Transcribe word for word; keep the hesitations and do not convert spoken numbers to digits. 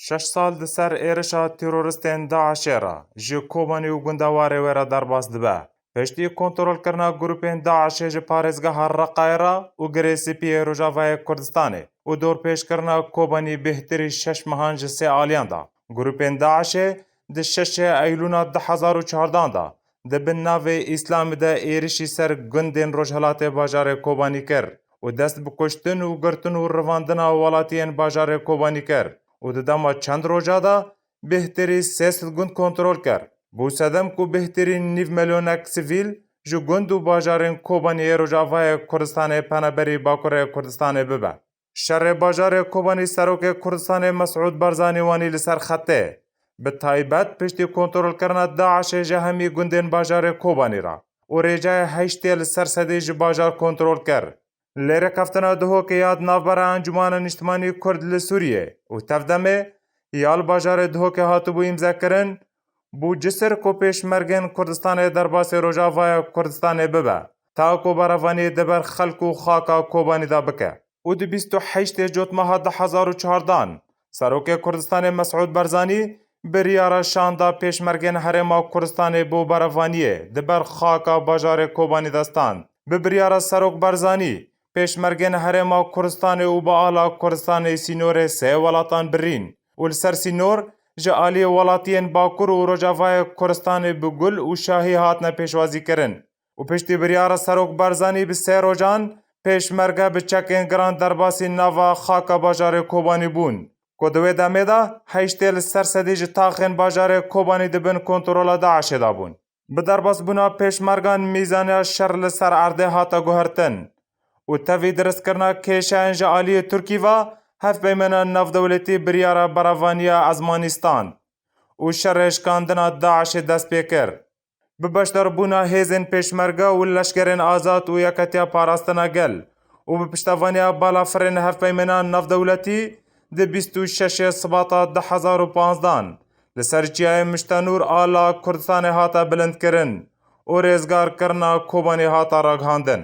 Şeş sal di ser êrişa teroristên DAIŞê re ji Kobanî û gundewarê wê re derbas dibe. Piştî kontrolkirina grûpên DAIŞê ji parêzgeha Reqayê re û Girê Spî yê Rojavayê Kurdistanê û dorpêçkirina Kobanî bêhtirî şeş mehan ji sê aliyan de, grûpên DAIŞê di şeşê Eylûna du hezar û çardan de di bin navê Îslamî de êrişî ser gundên rojhilatê bajarê Kobanî kir û dest bi kuştin û girtin û rivandina welatiyên bajarê Kobanî kir û di dema çend roja de bêhtirî sê sed gund kontrol kir. Bû sedem ku bêhtirî nîv milyonek sivîl ji gund û bajarên Kobanî yê Rojavayê Kurdistanê penaberî Bakurê Kurdistanê bibe. Şerê bajarê Kobanî Serokê Kurdistanê Mesûd Barzanî wanî li ser xetê. Bi taybet piştî kontrolkirina DAIŞê ji hemî gundên bajarê Kobanî re û rêcayê heştê li ser sedî ji bajar kontrol kir. Lê rêkeftina Duhokê ya di navbera Encûmena Niştimanî Kurd li Sûriyê û Tevdemê ya li bajarê Duhokê hatibû îmzekirin, bû cisir ku pêşmergên Kurdistanê derbasî Rojavaya Kurdistanê bibe, ta ku berevaniyê di ber xelk û xaka Kobanî de bike. Û di bîst û heştê Cotmeha du hezar û çardan, Serokê Kurdistanê Mesûd Barzanî biryara şanda pêşmergên Herêma Kurdistanê bo berevaniyê di ber xaka bajarê Kobanî de stand. Bi biryara Serok Barzanî, pêşmergên Herêma Kurdistanê û bi ala Kurdistanê sînorê sê welatan birîn û li ser sînor ji aliyê welatiyên Bakur û Rojavayê Kurdistanê bi gul û şahî hatine pêşwazîkirin. Û piştî biryara Serok Barzanî bi sê rojan pêşmerge bi çekên giran derbasî nava xaka bajarê Kobanî bûn, ku di wê demê de heştê li ser sedî ji taxên bajarê Kobanî di bin kontrola DAIŞê de bûn. Bi derbasbûna pêşmergan mîzaniya şer li ser erdê hate guhertin û tevî dirustkirina kêşeyên ji aliyê Tirkî ve hevpeymêna navdewletî biryara berevaniya ezmanî stand û şerê şikandina DAIŞê dest pê kir. Bi beşdarbûna hêzên pêşmerge û leşkerên azad û Yeketiya Parastina Gel û bi piştevaniya balafirên hevpeymêna navdewletî di bîst û şeşê Sibata du hezar û panzdan li ser çiyayê Miştenûr ala Kurdistanê hate bilindkirin û rêzgarkirina Kobanî hate ragihandin.